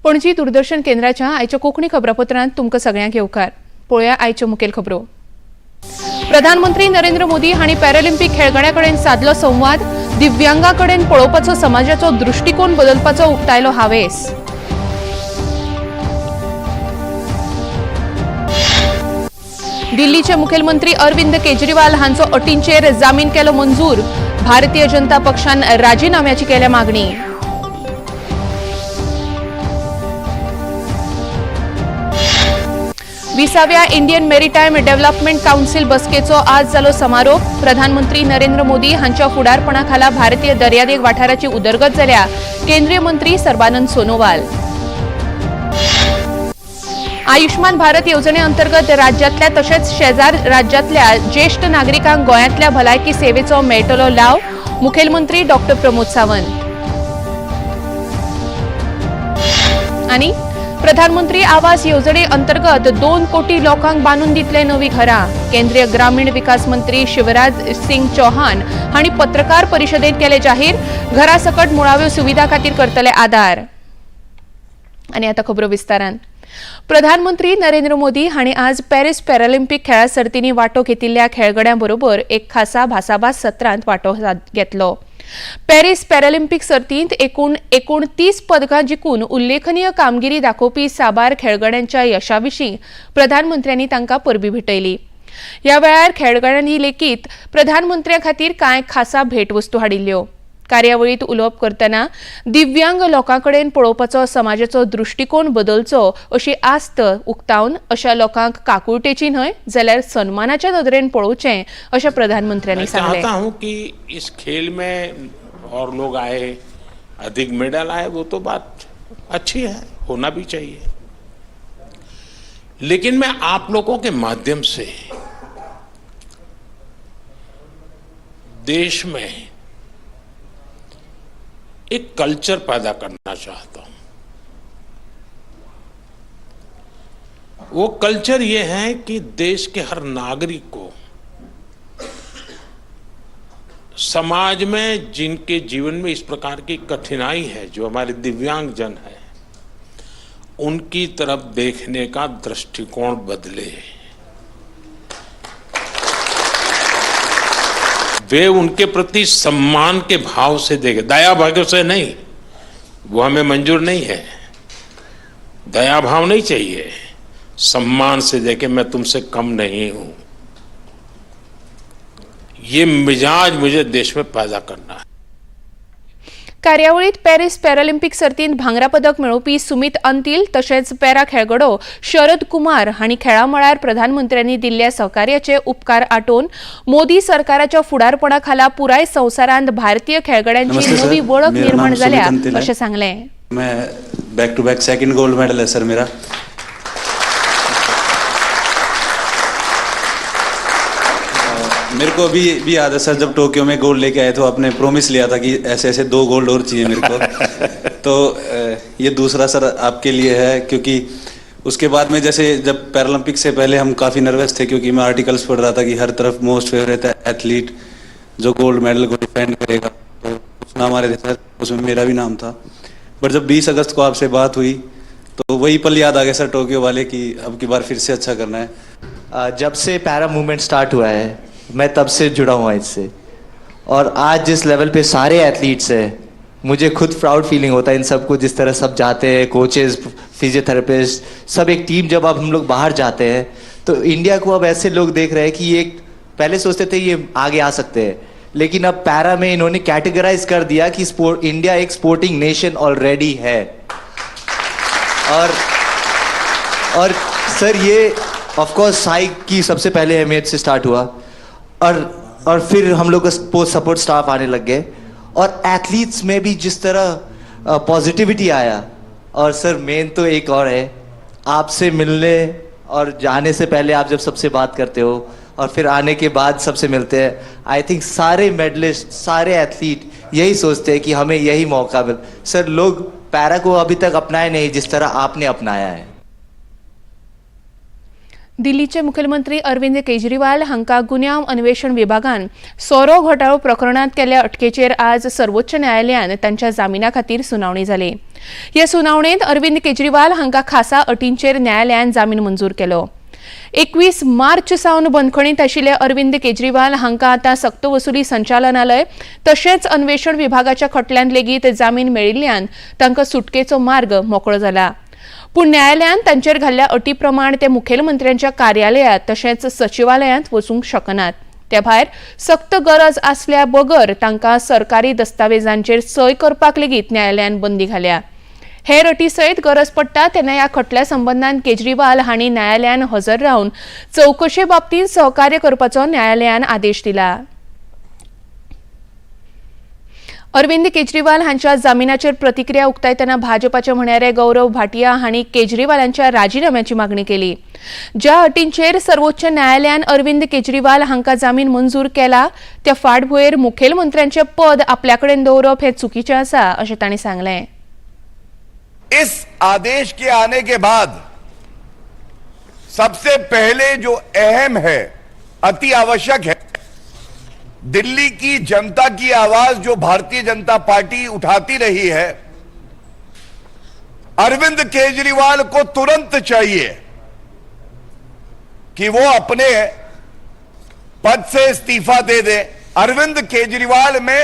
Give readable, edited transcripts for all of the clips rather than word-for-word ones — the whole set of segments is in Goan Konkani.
पणजी दूरदर्शन केंद्राच्या आयच्या कोंकणी खबरापत्रांत तुमकां सगळ्यांक येवकार. पळोवया आयच्यो मुखेल खबरो. प्रधानमंत्री नरेंद्र मोदी हांणी पॅरालिम्पिक खेळगड्यां कडेन सादलो संवाद. दिव्यांगा कडेन पळोवपाचो समाजाचो दृश्टिकोन बदलपाचो उक्तायलो हावेस. दिल्लीचे मुखेलमंत्री अरविंद केजरीवाल हांचो अटींचेर जामीन केलो मंजूर. भारतीय जनता पक्षान राजीनाम्याची केल्या मागणी. 20व्या इंडियन मेरीटायम डेव्हलपमेंट काउन्सिल बसकेचो आज जालो समारोप. प्रधानमंत्री नरेंद्र मोदी हांच्या फुडारपणाखाला भारतीय दर्यादेग वाठाराची उदरगत जाल्या. केंद्रीय मंत्री सर्बानंद सोनोवाल. आयुष्मान भारत येवजणे अंतर्गत राज्यातल्या तशेंच शेजार राज्यातल्या ज्येष्ठ नागरिकांक गोंयांतल्या भलायकी सेवेचो मेळटलो लाव. मुखेलमंत्री डॉक्टर प्रमोद सावंत. आनी प्रधानमंत्री आवास येवजणे अंतर्गत 2 कोटी लोकांक बांदून दितले नवी घरां. केंद्रीय ग्रामीण विकास मंत्री शिवराज सिंग चौहान हांणी पत्रकार परिशदेंत केले जाहीर. घरा सकट मुळाव्यो सुविधा खातीर करतले आदार. आनी आतां खबरो विस्तारान. प्रधानमंत्री नरेंद्र मोदी हांणी आज पॅरिस पॅरालिम्पिक खेळां सर्तींनी वांटो घेतिल्ल्या खेळगड्यां बरोबर एक खासा भासाभास सत्रांत वांटो घेतलो. पॅरिस पॅरालिम्पिक सर्तींत एकूण 29 पदकां जिखून उल्लेखनीय कामगिरी दाखोवपी साबार खेळगड्यांच्या यशा विशीं प्रधानमंत्र्यांनी तांकां परबीं भेटयली. ह्या वेळार खेळगड्यांनी लेगीत प्रधानमंत्र्यां खातीर कांय खासा भेटवस्तू हाडिल्ल्यो. कार्यावळीत उलोवप करतना दिव्यांग लोकां कडेन पळोवपाचो समाजाचो दृश्टिकोन बदलचो अशी आस्त उक्तावन अशा लोकांक काकुळटेची न्हय जाल्यार सन्मानाच्या नदरेन पळोवचें अशें प्रधानमंत्र्यांनी मैं सांगलें. चाहता हूं कि इस खेल में और लोग आए, अधिक मेडल आए, वो तो बात अच्छी है, होना भी चाहिए। लेकिन मैं आप लोगों के माध्यम से देश में एक कल्चर पैदा करना चाहता हूं। वो कल्चर ये है कि देश के हर नागरिक को समाज में जिनके जीवन में इस प्रकार की कठिनाई है, जो हमारे दिव्यांग जन है, उनकी तरफ देखने का दृष्टिकोण बदले। वे उनके प्रति सम्मान के भाव से देखे, दया भाव से नहीं। वो हमें मंजूर नहीं है। दया भाव नहीं चाहिए, सम्मान से देखे, मैं तुमसे कम नहीं हूं। ये मिजाज मुझे देश में पैदा करना है। कार्यावळीत पॅरिस पॅरालिम्पिक सर्तींत भांगरा पदक मेळोवपी सुमित अंतील तशेंच पॅरा खेळगडो शरद कुमार हांणी खेळां मळार प्रधानमंत्र्यांनी दिल्ल्या सहकार्याचे उपकार आटोवन मोदी सरकाराच्या फुडारपणा खाला पुराय संवसारांत भारतीय खेळगड्यांची नमस्ते सर, नवी वळख मेरा निर्माण नाम जाल्या सुमित अंतिल है। अशें सांगलें. मैं back to back second gold medal Hai sir मेरा। मेरे को अभी भी याद है सर, जब टोक्यो में गोल्ड लेके आए तो आपने प्रॉमिस लिया था कि ऐसे ऐसे 2 गोल्ड और चाहिए मेरे को। तो ये दूसरा सर आपके लिए है, क्योंकि उसके बाद में जैसे जब पैरालंपिक से पहले हम काफ़ी नर्वस थे, क्योंकि मैं आर्टिकल्स पढ़ रहा था कि हर तरफ मोस्ट फेवरेट एथलीट जो गोल्ड मेडल को डिफेंड करेगा, तो कुछ नाम आ रहे थे सर, उसमें मेरा भी नाम था। बट जब 20 अगस्त को आपसे बात हुई तो वही पल याद आ गया सर टोक्यो वाले कि अब की बार फिर से अच्छा करना है। जब से पैरा मूवमेंट स्टार्ट हुआ है मैं तब से जुड़ा हुआ इससे, और आज जिस लेवल पे सारे एथलीट्स हैं, मुझे खुद प्राउड फीलिंग होता है इन सबको, जिस तरह सब जाते हैं, कोचेज, फिजियोथेरेपिस्ट, सब एक टीम। जब अब हम लोग बाहर जाते हैं तो इंडिया को अब ऐसे लोग देख रहे हैं कि ये पहले सोचते थे ये आगे आ सकते हैं, लेकिन अब पैरा में इन्होंने कैटेगराइज कर दिया कि इंडिया एक स्पोर्टिंग नेशन ऑलरेडी है। और सर ये ऑफकोर्स साई की सबसे पहले अहमियत से स्टार्ट हुआ, और फिर हम लोग का सपोर्ट स्टाफ आने लग गए, और एथलीट्स में भी जिस तरह पॉजिटिविटी आया। और सर मेन तो एक और है, आपसे मिलने और जाने से पहले आप जब सबसे बात करते हो और फिर आने के बाद सबसे मिलते हैं, I think सारे मेडलिस्ट, सारे एथलीट यही सोचते हैं कि हमें यही मौका मिल। सर लोग पैरा को अभी तक अपनाए नहीं जिस तरह आपने अपनाया है। दिल्लीचे मुखेलमंत्री अरविंद केजरीवाल हांकां गुन्यांव अन्वेषण विभागान सोरो घोटाळो प्रकरणांत केल्ल्या अटकेचेर आज सर्वोच्च न्यायालयान तांच्या जामिना खातीर सुनावणी जाली. हे सुनावणेंत अरविंद केजरीवाल हांकां खासा अटींचेर न्यायालयान जामीन मंजूर केलो. 21 मार्च सावन बंदखणींत आशिल्ले अरविंद केजरीवाल हांकां आतां सक्तवसुली संचालनालय तशेंच अन्वेषण विभागाच्या खटल्यांत लेगीत जामीन मेळिल्ल्यान तांकां सुटकेचो मार्ग मोकळो जाला. पूण न्यायालयान तांचेर घाल्ल्या अटी प्रमाण ते मुखेलमंत्र्यांच्या कार्यालयांत तशेंच सचिवालयांत वचूंक शकनात. ते भायर सक्त गरज आसल्या बगर तांकां सरकारी दस्तावेजांचेर सय करपाक लेगीत न्यायालयान बंदी घाल्या. हेर अटी सयत गरज पडटा तेन्ना ह्या खटल्या संबंदान केजरीवाल हांणी न्यायालयान हजर रावन चवकशे बाबतींत सहकार्य करपाचो न्यायालयान आदेश दिला. अरविंद केजरीवाल हांच्या जामिनाचेर प्रतिक्रिया उक्तायतना भाजपाचे म्हणयारे गौरव भाटिया हांणी केजरीवालांच्या राजीनाम्याची मागणी केली. ज्या अटींचेर सर्वोच्च न्यायालयान अरविंद केजरीवाल हांकां जामीन मंजूर केला त्या फाटभुंयेर मुखेलमंत्र्यांचें पद आपल्या कडेन दवरप हें चुकीचें आसा अशें तांणी सांगलें. इस आदेश के आने के बाद सबसे पहले जो अहम है, अति आवश्यक है, दिल्ली की जनता की आवाज जो भारतीय जनता पार्टी उठाती रही है, अरविंद केजरीवाल को तुरंत चाहिए कि वो अपने पद से इस्तीफा दे दे। अरविंद केजरीवाल में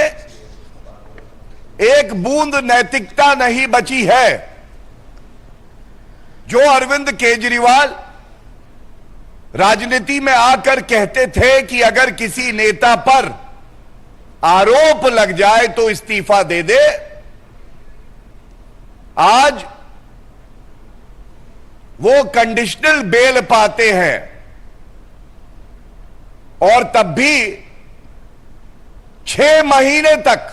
एक बूंद नैतिकता नहीं बची है। जो अरविंद केजरीवाल राजनीति में आकर कहते थे कि अगर किसी नेता पर आरोप लग जाए तो इस्तीफा दे दे, आज वो कंडीशनल बेल पाते हैं और तब भी 6 महीने तक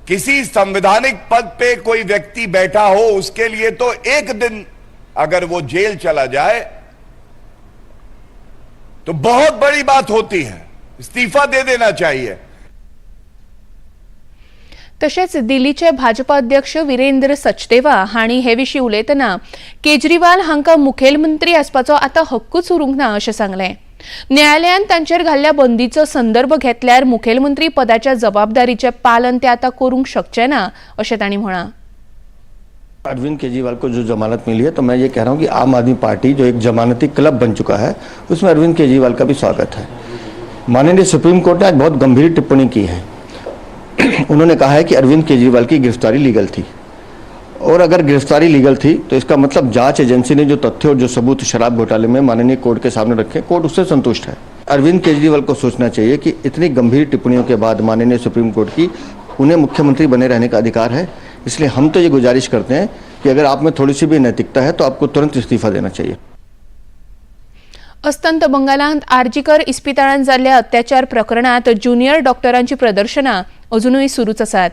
किसी संवैधानिक पद पे कोई व्यक्ति बैठा हो उसके लिए तो एक दिन अगर वो जेल चला जाए तो बहुत बड़ी बात होती है, इस्तीफा दे देना चाहिए। तशेंच दिल्लीचे भाजपा अध्यक्ष वीरेंद्र सचदेवा हांणी हे विशीं उलयतना केजरीवाल हांकां मुखेलमंत्री आसपाचो आतां हक्कूच उरूंक ना अशें सांगलें. न्यायालयान तांचेर घाल्ल्या बंदीचो संदर्भ घेतल्यार मुखेलमंत्री पदाच्या जबाबदारीचें पालन ते आतां करूंक शकचे ना अशें तांणी म्हळां. अरविंद केजरीवाल को जो जमानत मिली है तो मैं ये कह रहा हूँ कि आम आदमी पार्टी जो एक जमानती क्लब बन चुका है उसमें अरविंद केजरीवाल का भी स्वागत है। माननीय सुप्रीम कोर्ट ने आज बहुत गंभीर टिप्पणी की है। उन्होंने कहा है कि अरविंद केजरीवाल की गिरफ्तारी लीगल थी और अगर गिरफ्तारी लीगल थी तो इसका मतलब जांच एजेंसी ने जो तथ्य और जो सबूत शराब घोटाले में माननीय कोर्ट के सामने रखे, कोर्ट उससे संतुष्ट है। अरविंद केजरीवाल को सोचना चाहिए कि इतनी गंभीर टिप्पणियों के बाद माननीय सुप्रीम कोर्ट की उन्हें मुख्यमंत्री बने रहने का अधिकार है। इसलिए हम तो ये गुजारिश करते हैं कि अगर आप में थोड़ी सी भी नैतिकता है तो आपको तुरंत इस्तीफा देना चाहिए। अस्तंत बंगालांत आरजीकर इस्पितळांत जाल्ल्या अत्याचार प्रकरणांत ज्युनियर डॉक्टरांची प्रदर्शनां अजुनूय सुरूच आसात.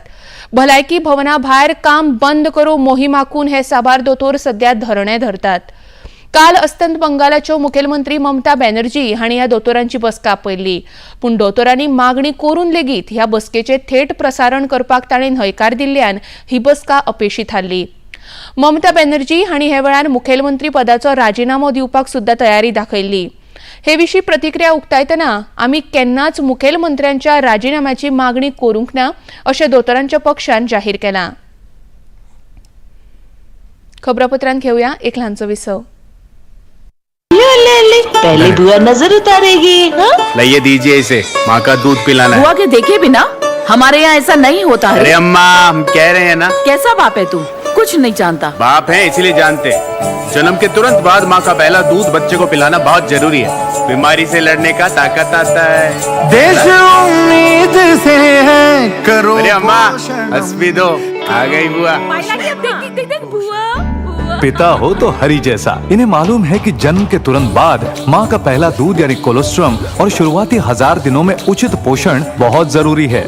भलायकी भवना भायर काम बंद करू मोहीम आंखून हे साबार दोतोर सध्या धरणे धरतात. काल अस्तंत बंगालाच्यो मुखेलमंत्री ममता बॅनर्जी हांणी ह्या दोतोरांची बसका आपयल्ली, पूण दोतोरांनी मागणी करून लेगीत ह्या बसकेचें थेट प्रसारण करपाक तांणी न्हयकार दिल्ल्यान ही बसका अपेशी थारली. ममता बॅनर्जी हांणी हे वेळार मुखेलमंत्री पदाचो राजिनामो दिवपाक सुद्दां तयारी दाखयल्ली. हे विशीं प्रतिक्रिया उक्तायतना आमी केन्नाच मुखेलमंत्र्यांच्या राजिनाम्याची मागणी करूंक ना अशें दोतोरांच्या पक्षान जाहीर केलां. खबरापत्रांत घेवया एक ल्हानसो विसव. ले ले, पहले बुआ नजर उतारेगी। हाँ? लाइए दीजिए इसे, माँ का दूध पिलाना है। बुआ के देखे बिना हमारे यहाँ ऐसा नहीं होता है। अरे अम्मा, हम कह रहे हैं ना। कैसा बाप है तू, कुछ नहीं जानता। बाप है इसलिए जानते हैं। जन्म के तुरंत बाद माँ का पहला दूध बच्चे को पिलाना बहुत जरूरी है। बीमारी से लड़ने का ताकत आता है। देश उम्मीद से है करो। अरे अम्मा हंस भी दो, आ गई बुआ। पिता हो तो हरी जैसा। इन्हें मालूम है कि जन्म के तुरंत बाद माँ का पहला दूध यानी कोलोस्ट्रम और शुरुआती 1000 दिनों में उचित पोषण बहुत जरूरी है।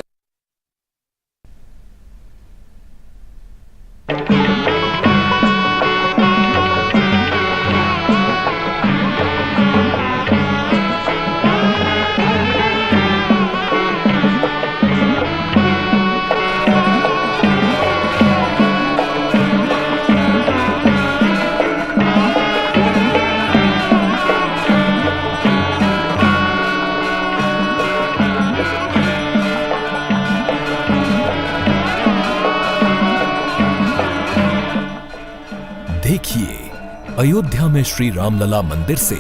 अयोध्या में श्री रामलला मंदिर से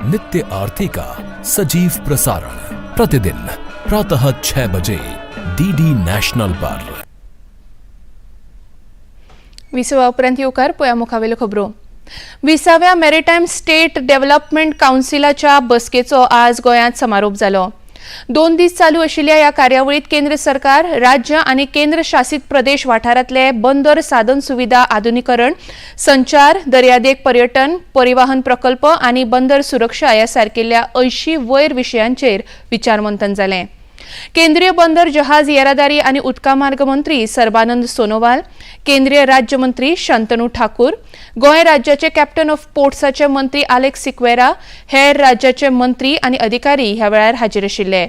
नित्य आरती का सजीव प्रसारण प्रतिदिन प्रातः 6 बजे डीडी नेशनल पर। विसवा उपरांत येवकार. पळया मुखावेल्यो खबरो. 20व्या मॅरिटायम स्टेट डेव्हलपमेंट कावन्सिलाच्या बसकेचो आज गोंयांत समारोप जालो. 2 दीस चालू आशिल्ल्या ह्या कार्यावळीत केंद्र सरकार, राज्य आनी केंद्र शासित प्रदेश वाठारांतले बंदर साधन सुविधा आधुनिकरण, संचार, दर्यादेग पर्यटन, परिवाहन प्रकल्प आनी बंदर सुरक्षा ह्या सारकिल्ल्या 80 वयर विशयांचेर विचारमंथन जालें. केंद्रीय बंदर, जहाज येरादारी आनी उदका मार्ग मंत्री सर्बानंद सोनोवाल, केंद्रीय राज्य मंत्री शंतनू ठाकूर, गोंय राज्याचे कॅप्टन ऑफ पोर्ट्साचे मंत्री आलेक्स सिक्वेरा, हेर राज्याचे मंत्री आनी अधिकारी ह्या वेळार हाजीर आशिल्ले.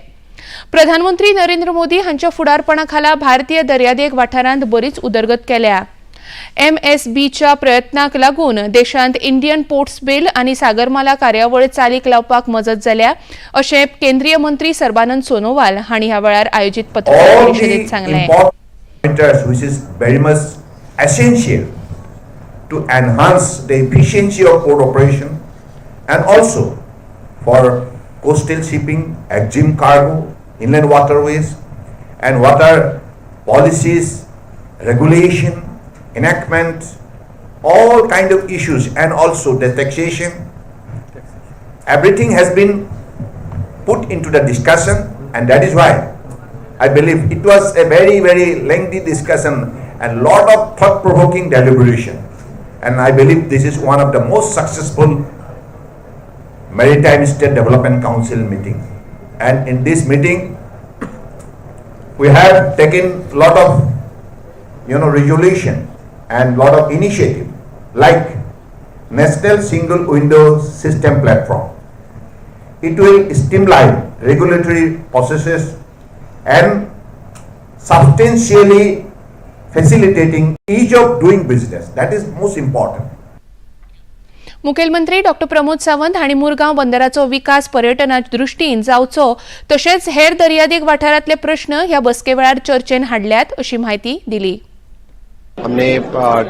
प्रधानमंत्री नरेंद्र मोदी हांच्या फुडारपणा खाला भारतीय दर्यादेग वाठारांत बरीच उदरगत केल्या. एमएसबीच्या प्रयत्नाक लागून देशांत इंडियन पोर्ट्स बिल आनी सागरमाला कार्यावळ चालीक लावपाक मजत जाल्या, अशें केंद्रीय मंत्री सर्बानंद सोनोवाल हांणी ह्या वेळार आयोजीत पत्रकार all परिशदेत the सांगलें. Important pointers which is very much essential to enhance the efficiency of port operation and also for coastal shipping, exim cargo, inland waterways and water policies, regulation, enactment, all kind of issues and also the taxation. Everything has been put into the discussion, and that is why I believe it was a very, very lengthy discussion and lot of thought-provoking deliberation. And I believe this is one of the most successful Maritime State Development Council meeting. And in this meeting, we have taken lot of resolution and lot of initiative like National Single Window System Platform. It will streamline regulatory processes and substantially facilitating ease of doing business. That is most important. मुखेलमंत्री डॉ प्रमोद सावंत हांणी मुरगांव बंदराचो विकास पर्यटनाच्या दृश्टीन जावचो, तशेंच हेर दर्यादेग वाठारांतले प्रश्न ह्या बसके वेळार चर्चेन हाडल्यात, अशी म्हायती दिली. हमने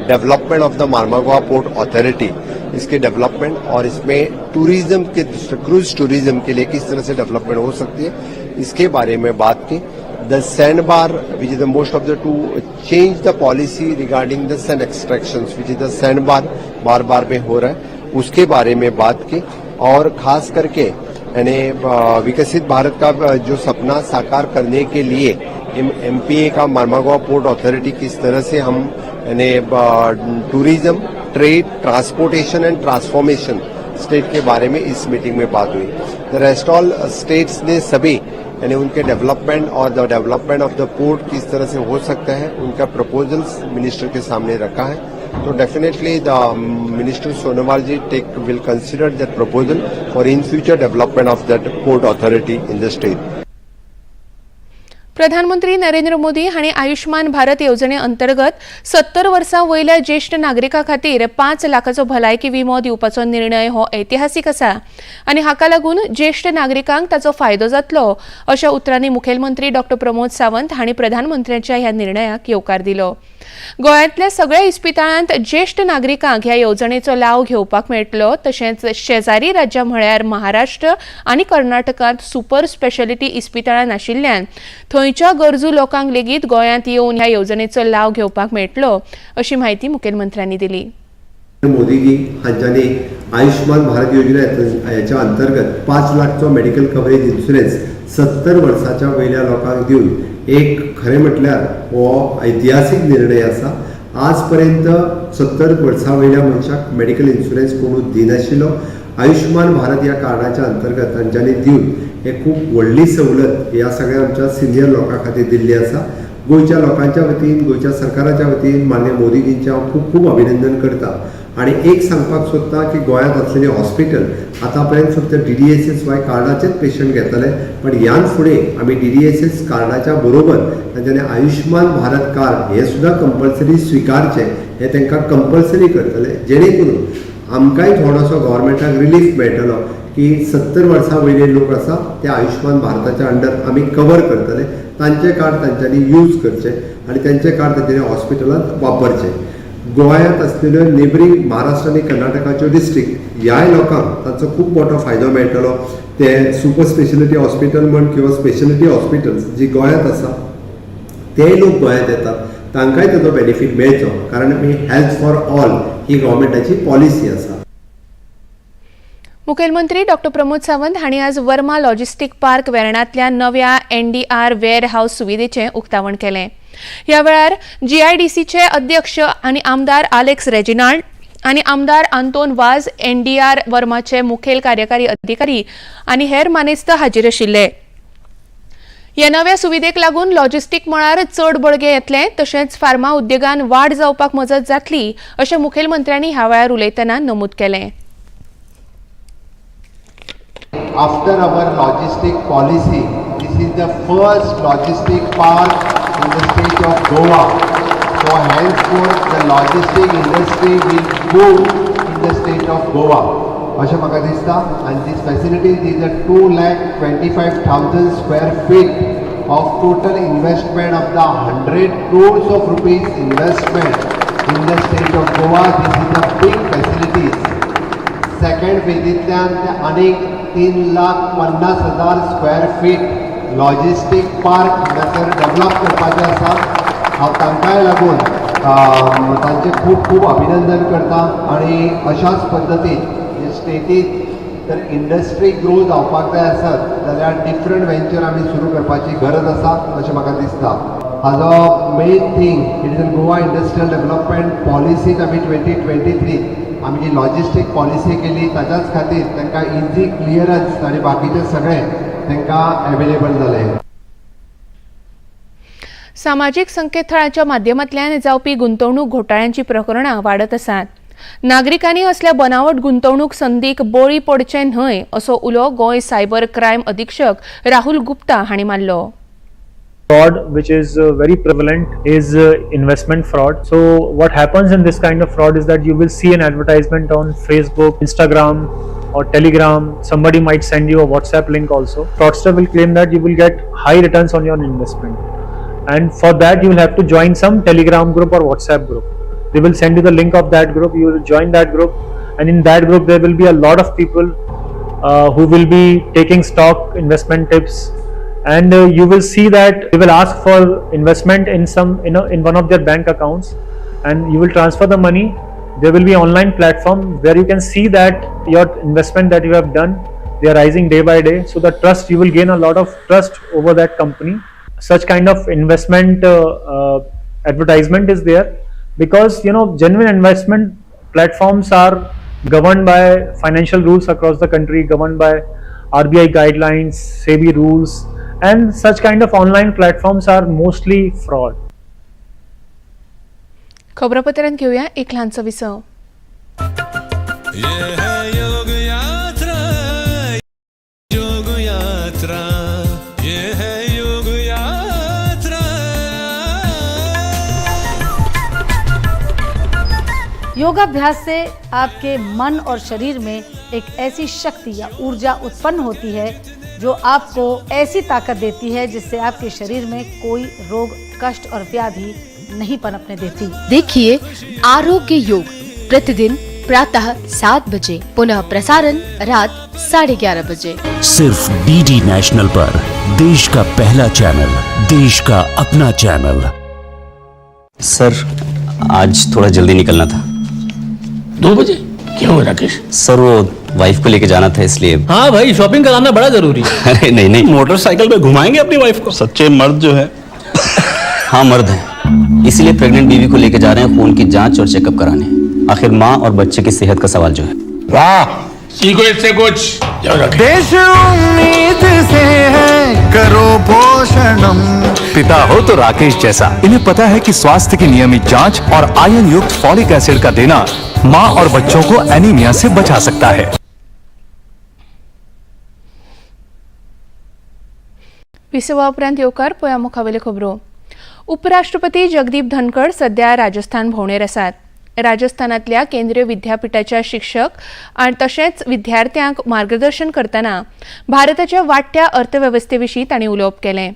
development of the Mormugao Port Authority, इसके डेवलपमेंट और इसमें tourism K, cruise tourism K लिए किस तरह से डेवलपमेंट हो सकती है, इसके बारे में बात की. The sand bar, which is the most of the to change the policy regarding the sand extraction, which is the sand bar bar bar में हो रहा है, उसके बारे में बात की और खास करके यानी विकसित भारत का जो सपना साकार करने के लिए एमपीए का, मार्मागोवा पोर्ट अथॉरिटी किस तरह से हम यानी tourism, trade, transportation and transformation state K बारे में इस मीटिंग में बात हुई. The rest all states ने सभी यानी उनके development Aur the development of the port किस तरह से हो सकता है, उनका प्रपोजल्स मिनिस्टर के सामने रखा है. तो definitely the Minister Sonowal ji take will consider that proposal for in future development of that port authority in the state. प्रधानमंत्री नरेंद्र मोदी हांणी आयुष्मान भारत येवजणे अंतर्गत 70 वर्सां वयल्या ज्येश्ठ नागरिकां खातीर 5 लाखाचो भलायकी विमो दिवपाचो निर्णय हो ऐतिहासीक आसा आनी हाका लागून ज्येश्ठ नागरिकांक ताचो फायदो जातलो, अशा उतरांनी मुखेलमंत्री डॉ प्रमोद सावंत हांणी प्रधानमंत्र्यांच्या ह्या निर्णयाक येवकार दिलो. गोंयांतल्या सगळ्या इस्पितळांत ज्येश्ठ नागरिकांक ह्या येवजणेचो लाव घेवपाक मेळटलो. तशेंच शेजारी राज्यां म्हळ्यार महाराष्ट्र आनी कर्नाटकांत सुपर स्पेशालिटी इस्पितळां नाशिल्ल्यान थंयच्या गरजू लोकांक लेगीत गोंयांत येवन ह्या येवजणेचो लाव घेवपाक मेळटलो, अशी म्हायती मुखेलमंत्र्यांनी दिली. मोदीजी हांच्यांनी आयुष्मान भारत योजना ह्याच्या अंतर्गत 5 लाखचो मेडिकल कवरेज इन्शुरन्स 70 वर्साच्या वयल्या लोकांक दिवन एक खरें म्हटल्यार हो ऐतिहासीक निर्णय आसा. आज पर्यंत 70 वर्सां वयल्या मनशाक मेडिकल इन्शुरन्स कोणूच दिनाशिल्लो. आयुष्मान भारत ह्या कार्डाच्या अंतर्गत तांच्यांनी दिवन हे खूब व्हडली सवलत ह्या सगळ्या आमच्या सिनियर लोकां खातीर दिल्ली आसा. गोंयच्या लोकांच्या वतीन, गोंयच्या सरकाराच्या वतीन माननीय मोदीजींचें हांव खूब खूब अभिनंदन करता आणि एक सांगपाक सोदता की गोंयांत आसलेले हॉस्पिटल आतां पर्यंत फक्त डीडीएसएस वाय कार्डाचेच पेशंट घेताले, पण ह्यान फुडें आमी डीडीएसएस कार्डाच्या बरोबर तांच्यांनी आयुष्मान भारत कार्ड हे सुद्दां कंपल्सरी स्विकारचें, हें तांकां कंपल्सरी करतले, जेणे करून आमकांय थोडोसो गव्हर्मेंटाक रिलीफ मेळटलो की 70 वर्सां वयले लोक आसा ते आयुष्मान भारताच्या अंडर आमी कवर करतले. तांचें कार्ड तांच्यांनी यूज करचें आनी तांचें कार्ड तांच्यांनी हॉस्पिटलांत वापरचें. गोंयांत आसलेल्यो नेबरींग महाराष्ट्र आनी कर्नाटकाच्यो डिस्ट्रिक्ट ह्याय लोकांक ताचो खूब मोठो फायदो मेळटलो. ते सुपर स्पेशलिटी हॉस्पिटल म्हण किंवा स्पेशलिटी हॉस्पिटल्स जी गोंयांत आसा तेय लोक गोंयांत येतात, तांकांय ताचो बेनिफीट मेळचो, कारण आमी हेल्थ फॉर ऑल ही गव्हर्मेंटाची पॉलिसी आसा. मुखेलमंत्री डॉ प्रमोद सावंत हांणी आज वर्मा लॉजिस्टीक पार्क वेर्णांतल्या नव्या एनडीआर वेअर हावस सुविधेचें उक्तावण केलें. ह्या वेळार जीआयडीसीचे अध्यक्ष आनी आमदार आलेक्स रेजिनाल्ड आनी आमदार आंतोन वाज, एनडीआर वर्माचे मुखेल कार्यकारी अधिकारी आनी हेर मानेस्त हाजीर आशिल्ले. ह्या नव्या सुविधेक लागून लॉजिस्टीक मळार चड बळगें येतलें, तशेंच फार्मा उद्देगान वाड जावपाक मजत जातली अशें मुखेलमंत्र्यांनी ह्या वेळार उलयतना नमूद केलें. After our logistic policy, this is the first logistic park in the state of Goa. So henceforth the logistic industry will boom in the state of Goa. अशें म्हाका दिसता. आनी this facility is a 2,25,000 square feet of total investment of the 100 crores of rupees investment in the state of Goa. This is a big facilities. Second फेजींतल्यान ते आनीक 3,50,000 स्क्वेअर फीट लॉजिस्टीक पार्क हांगासर डेव्हलप करपाचें आसा. हांव तांकांय लागून तांचें खूब खूब अभिनंदन करता आनी अशाच पद्दतीन स्टेटीत तर इंडस्ट्री ग्रो जावपाक जाय आसत जाल्यार डिफरंट वेंचर आमी सुरू करपाची गरज आसा अशें म्हाका दिसता. हाजो main thing, it is Goa industrial development पॉलिसीत आमी 2023 आमी जी लॉजिस्टीक पॉलिसी केली, ताच्याच खातीर तांकां इझी क्लियरन्स आनी बाकीचें सगळें तांकां एवेलेबल जालें. सामाजीक संकेतथळाच्या माध्यमांतल्यान जावपी गुंतवणूक घोटाळ्यांची प्रकरणां वाडत आसात. नागरिकांनी असल्या बनावट गुंतवणूक संदीक बळी पडचे न्हय असो उलो गोंय सायबर क्रायम अधीक्षक राहुल गुप्ता हांणी मारलो. Fraud which is very prevalent is investment fraud. So what happens in this kind of fraud is that you will see an advertisement on Facebook, Instagram or Telegram. Somebody might send you a WhatsApp link also. Fraudster will claim that you will get high returns on your investment, and for that you will have to join some Telegram group or WhatsApp group. They will send you the link of that group. You will join that group, and in that group there will be a lot of people who will be taking stock investment tips, and you will see that they will ask for investment in some you know in one of their bank accounts, and you will transfer the money. There will be online platform where you can see that your investment that you have done, they are rising day by day. So the trust, you will gain a lot of trust over that company. Such kind of investment advertisement is there because genuine investment platforms are governed by financial rules across the country, governed by RBI guidelines, SEBI rules, and such kind of online platforms are mostly fraud. खबरापत्रांत घेऊया एक ल्हानसो विसव. ये है योग यात्रा, योग यात्रा, ये है योग यात्रा. योगाभ्यास से आपके मन और शरीर में एक ऐसी शक्ति या ऊर्जा उत्पन्न होती है जो आपको ऐसी ताकत देती है जिससे आपके शरीर में कोई रोग, कष्ट और व्याधि नहीं पनपने देती. देखिए आरोग्य योग प्रतिदिन प्रातः 7 बजे, पुनः प्रसारण रात 11:30 बजे. सिर्फ डीडी नेशनल पर, देश का पहला चैनल, देश का अपना चैनल. सर, आज थोड़ा जल्दी निकलना था. 2 बजे क्यों राकेश? सर, वो वाइफ को लेके जाना था, इसलिए. हाँ भाई, शॉपिंग कराना बड़ा जरूरी है. अरे नहीं. मोटरसाइकिल पे घुमाएंगे अपनी वाइफ को? सच्चे मर्द जो है. हाँ, मर्द है, इसीलिए प्रेग्नेंट बीवी को लेके जा रहे हैं खून की जांच और चेकअप कराने. आखिर माँ और बच्चे की सेहत का सवाल जो है. वाह, सीखो इससे कुछ. जाओ राकेश. देश उम्मीद से है, करो पोषणम. पिता हो तो राकेश जैसा. इन्हें पता है कि स्वास्थ्य की नियमित जांच और आयरन युक्त फॉलिक एसिड का देना माँ और बच्चों को एनीमिया से बचा सकता है. विसवा उपरांत येवकार. पळया मुखावेल्यो खबरो. उपराष्ट्रपती जगदीप धनखड सध्या राजस्थान भोंवडेर आसात. राजस्थानांतल्या केंद्रीय विद्यापिठाच्या शिक्षक आनी तशेंच विद्यार्थ्यांक मार्गदर्शन करतना भारताच्या वाडट्या अर्थवेवस्थे विशीं तांणी उलोवप केलें.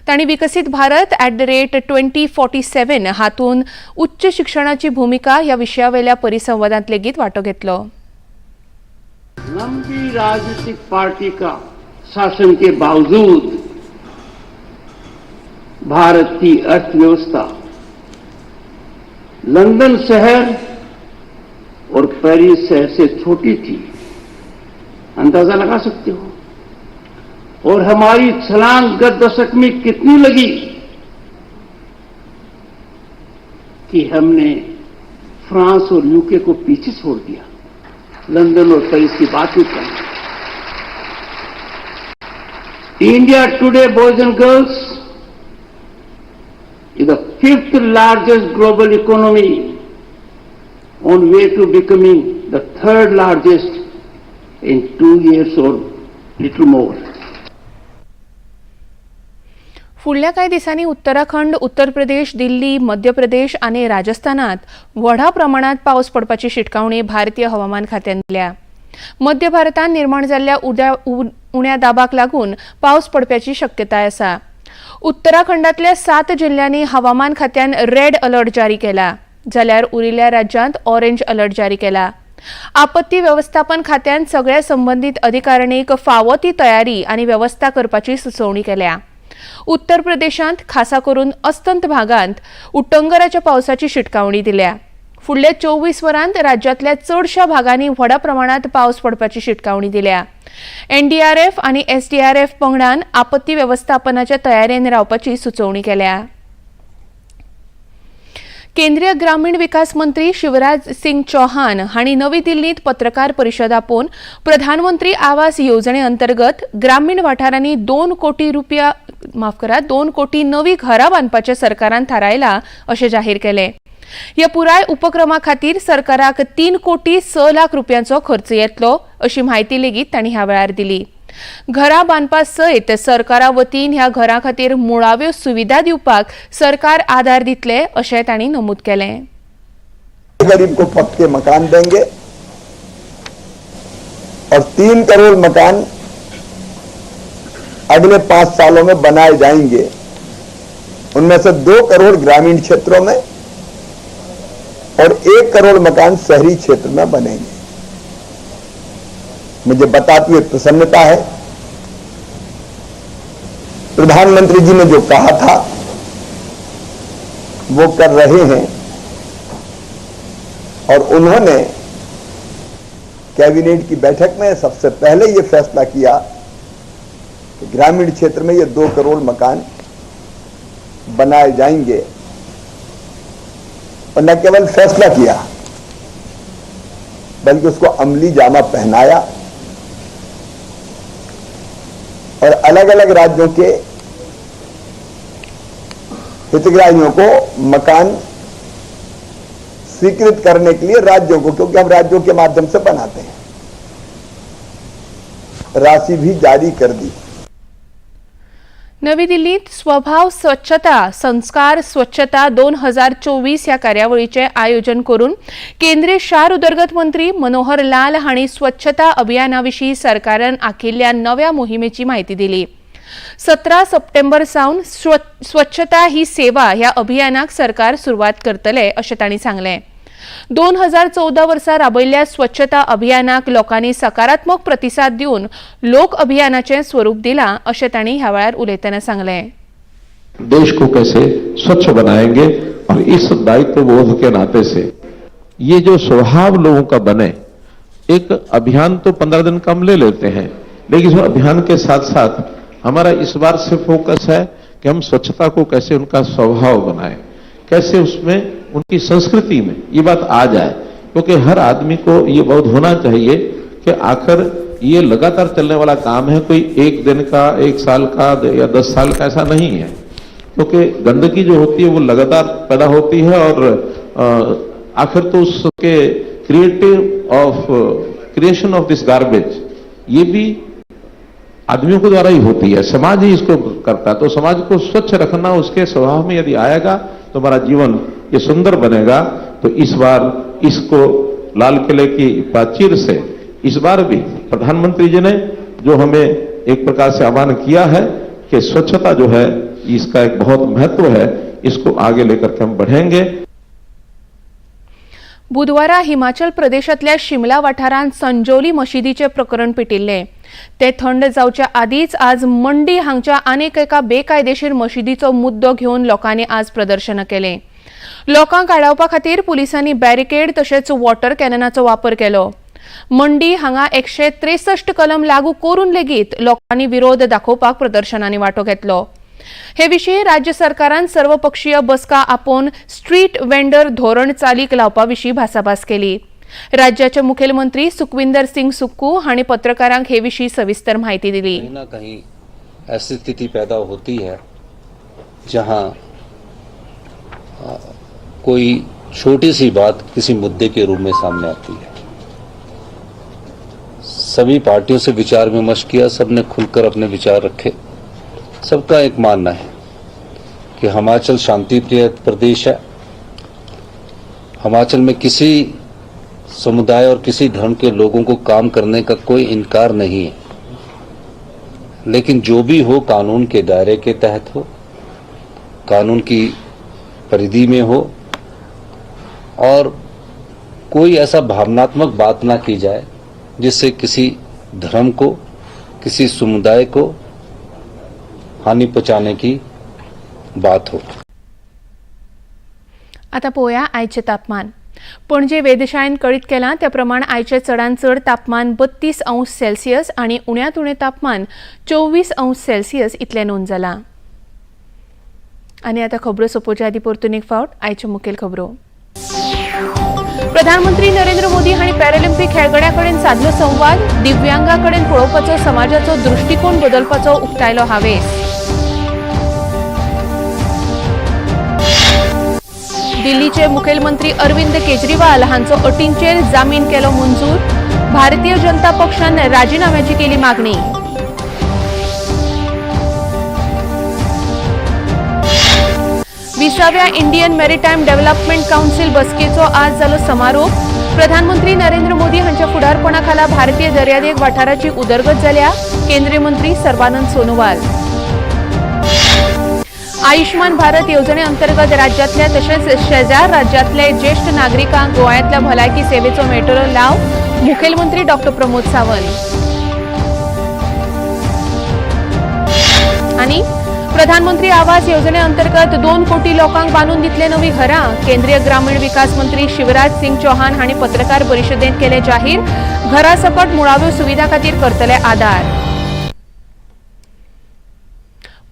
तांणी विकसीत भारत @2047 हातूंत उच्च शिक्षणाची भुमिका ह्या विशयावेल्या परिसंवादांत लेगीत वांटो घेतलो. लंबी राजनीतिक पार्टी का शासन के बावजूद भारत की अर्थव्यवस्था लंदन शहर और पेरिस शहर से छोटी थी, अंदाजा लगा सकते हो. और हमारी छलांग गत दशक में कितनी लगी कि हमने फ्रांस और यूके को पीछे छोड़ दिया. लंदन और पेरिस की बात नहीं करना. India today, boys and girls, is the 5th largest global economy, on way to becoming the 3rd largest in 2 years or little more. फुडल्या कांय दिसांनी उत्तराखंड, उत्तर प्रदेश, दिल्ली, मध्य प्रदेश आनी राजस्थानात व्हडा प्रमाणात पावस पडपाची शिटकावणी भारतीय हवामान खात्यान दिल्या. मध्य भारतांत निर्माण जाल्ल्या उण्या दाबाक लागून पावस पडपाची शक्यताय आसा. उत्तराखंडांतल्या 7 जिल्ल्यांनी हवामान खात्यान रेड अलर्ट जारी केला, जाल्यार उरिल्ल्या राज्यांत ऑरेंज अलर्ट जारी केला. आपत्ती वेवस्थापन खात्यान सगळ्या संबंदीत अधिकाऱ्यांक फावो ती तयारी आनी वेवस्था करपाची सुचोवणी केल्या. उत्तर प्रदेशांत खासा करून अस्तंत भागांत उटंगराच्या पावसाची शिटकावणी दिल्या. फुडल्या 24 वरांत राज्यांतल्या चडशा भागांनी व्हडा प्रमाणात पावस पडपाची शिटकावणी दिल्या. एनडीआरएफ आनी एसडीआरएफ पंगडान आपत्ती वेवस्थापनाच्या तयारेन रावपाची सुचोवणी केल्या. केंद्रीय ग्रामीण विकास मंत्री शिवराज सिंग चौहान हांणी नवी दिल्लींत पत्रकार परिशद आपोवन प्रधानमंत्री आवास येवजणे अंतर्गत ग्रामीण वाठारांनी 2 कोटी नवी घरां बांदपाचें सरकारान थारायलां अशें जाहीर केलें. ह्या पुराय उपक्रमा खातीर सरकाराक 3,06,00,000 रुपयांचो खर्च येतलो अशी म्हायती लेगीत तांणी ह्या वेळार दिली. घरां बांदपा सयत सरकारा वतीन ह्या घरां खातीर मुळाव्यो सुविधा दिवपाक सरकार आदार दितले अशें तांणी नमूद केलें. गरीब को पक्के मकान देंगे और 3 करोड़ मकान अगले 5 सालों में बनाए जाएंगे. उनमें से 2 करोड़ ग्रामीण क्षेत्रों में और 1 करोड़ मकान शहरी क्षेत्र में बनेंगे. मुझे बताते हुए प्रसन्नता है, प्रधानमंत्री जी ने जो कहा था वो कर रहे हैं और उन्होंने कैबिनेट की बैठक में सबसे पहले ये फैसला किया कि ग्रामीण क्षेत्र में ये 2 करोड़ मकान बनाए जाएंगे. और न केवल फैसला किया बल्कि उसको अमली जामा पहनाया और अलग अलग राज्यों के हितग्राहियों को मकान स्वीकृत करने के लिए राज्यों को, क्योंकि हम राज्यों के माध्यम से बनाते हैं, राशि भी जारी कर दी. नवी दिल्लीत स्वभाव स्वच्छता संस्कार स्वच्छता 2024 ह्या कार्यावळीचें आयोजन करून केंद्रीय शार उदरगत मंत्री मनोहर लाल हांणी स्वच्छता अभियाना विशीं सरकारान आखिल्ल्या नव्या मोहिमेची म्हायती दिली. 17 सप्टेंबर सावन स्वच्छता ही सेवा ह्या अभियानाक सरकार सुरवात करतले अशें तांणी सांगलें. 2014 वर्सा राबयल्ल्या स्वच्छता अभियानाक लोकांनी सकारात्मक प्रतिसाद दिवन लोक अभियानाचें स्वरूप दिलां अशें तांणी ह्या वेळार उलयतना सांगलें. देश को कैसे स्वच्छ बनाएंगे और इस दायित्व बोध के नाते से ये जो स्वभाव लोगों का बने, एक अभियान तो 15 दिन कम ले लेते हैं, लेकिन इस अभियान के साथ साथ हमारा इस बार से फोकस है कि हम स्वच्छता को कैसे उनका स्वभाव बनाएं, कैसे उसमें उनकी संस्कृति में ये बात आ जाए, क्योंकि हर आदमी को ये बोध होना चाहिए कि आखिर ये लगातार चलने वाला काम है, कोई एक दिन का, 1 साल का या 10 साल का ऐसा नहीं है, क्योंकि गंदगी जो होती है वो लगातार पैदा होती है और आखिर तो उसके क्रिएशन ऑफ this garbage ये भी आदमियों के द्वारा ही होती है, समाज ही इसको करता है। तो समाज को स्वच्छ रखना उसके स्वभाव में यदि आएगा तो हमारा जीवन ये सुंदर बनेगा। तो इस बार इसको लाल किले की प्राचीर से इस बार भी प्रधानमंत्री जी ने जो हमें एक प्रकार से आह्वान किया है कि स्वच्छता जो है इसका एक बहुत महत्व है, इसको आगे लेकर के हम बढ़ेंगे। बुधवारा हिमाचल प्रदेशांतल्या शिमला वाठारांत संजोली मशिदीचें प्रकरण पेटिल्लें. ते थंड जावच्या आदींच आज मंडी हांगच्या आनीक एका बेकायदेशीर मशिदीचो मुद्दो घेवन लोकांनी आज प्रदर्शनां केलें. लोकांक आडावपा खातीर पुलिसांनी बॅरिकेड तशेंच वॉटर कॅननाचो वापर केलो. मंडी हांगा 163 कलम लागू करून लेगीत लोकांनी विरोध दाखोवपाक प्रदर्शनांनी वांटो घेतलो. हे विशीं राज्य सरकारान सर्वपक्षीय बसका आपोवन स्ट्रीट वेंडर धोरण चालीक लावपा विशीं भासाभास केली. राज्याचे मुखेलमंत्री सुखविंदर सिंग सुक्कू हांणी पत्रकारांक हे विशीं सविस्तर म्हायती दिली. कहीं ना कहीं ऐसी स्थिति पैदा होती है जहां कोई छोटी सी बात किसी मुद्दे के रूप में सामने आती है। सभी पार्टियों से विचार विमर्श किया, सबने खुलकर अपने विचार रखे। सबका एक मानना है कि हिमाचल शांति प्रिय प्रदेश है। हिमाचल में किसी समुदाय और किसी धर्म के लोगों को काम करने का कोई इनकार नहीं है, लेकिन जो भी हो कानून के दायरे के तहत हो, कानून की परिधि में हो और कोई ऐसा भावनात्मक बात ना की जाए जिससे किसी धर्म को, किसी समुदाय को हानि पहुंचाने की बात हो। आता पळोवया आयचें तापमान. पणजे वेधशाळेन कळीत केलां त्या प्रमाण आयचें चडांत चड तापमान 32 अंश सेल्सियस आनी उण्यांत उणें तापमान 24 अंश सेल्सियस इतलें नोंद जालां. आनी आतां खबरो सोंपोवच्या आदीं परतून एक फावट आयच्यो मुखेल खबरो. प्रधानमंत्री नरेंद्र मोदी हांणी पॅरालिम्पिक खेळगड्यां कडेन सादलो संवाद. दिव्यांगा कडेन पळोवपाचो समाजाचो दृश्टिकोन बदलपाचो उक्तायलो हावेस. दिल्लीचे मुखेलमंत्री अरविंद केजरीवाल हांचो अटींचेर जामीन केलो मंजूर. भारतीय जनता पक्षान राजीनाम्याची केली मागणी. 20व्या इंडियन मेरीटायम डेव्हलपमेंट काउन्सिल बसकेचो आज जालो समारोप. प्रधानमंत्री नरेंद्र मोदी हांच्या फुडारपणा खाला भारतीय दर्यादेग वाठाराची उदरगत जाल्या. केंद्रीय मंत्री सर्बानंद सोनोवाल. आयुष्मान भारत येवजणे अंतर्गत राज्यांतल्या तशेंच शेजार राज्यांतले ज्येष्ठ नागरिकांक गोंयांतल्या भलायकी सेवेचो मेळटलो लाव. मुखेलमंत्री डॉ प्रमोद सावंत. आनी प्रधानमंत्री आवास येवजणे अंतर्गत 2 कोटी लोकांक बांदून दितले नवी घरां. केंद्रीय ग्रामीण विकास मंत्री शिवराज सिंग चौहान हांणी पत्रकार परिशदेंत केले जाहीर. घरा सकट मुळाव्यो सुविधा खातीर करतले आदार.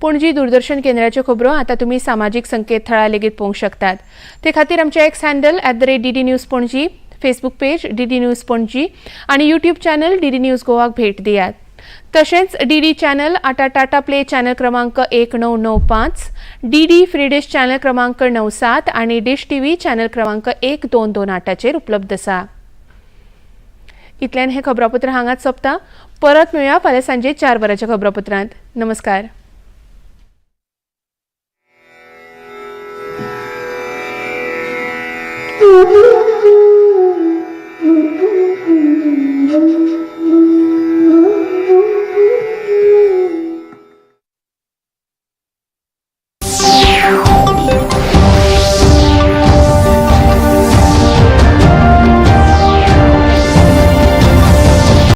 पणजी दूरदर्शन केंद्राच्यो खबरो आतां तुमी सामाजीक संकेतथळार लेगीत पळोवंक शकतात. ते खातीर आमचें X handle @DD News Panaji, Facebook page DD News Panaji आनी यूट्यूब चॅनल डीडी न्यूज गोवाक भेट दियात. तशेंच डीडी चॅनल आतां टाटा प्ले चॅनल क्रमांक 1995, डीडी फ्री डिश चॅनल क्रमांक 97 आनी डिश टीव्ही चॅनल क्रमांक 1228चेर उपलब्ध आसा. इतल्यान हें खबरापत्र हांगाच सोंपता. परत मेळया फाल्यां सांजे 4 वरांच्या खबरापत्रांत. नमस्कार. Ooh.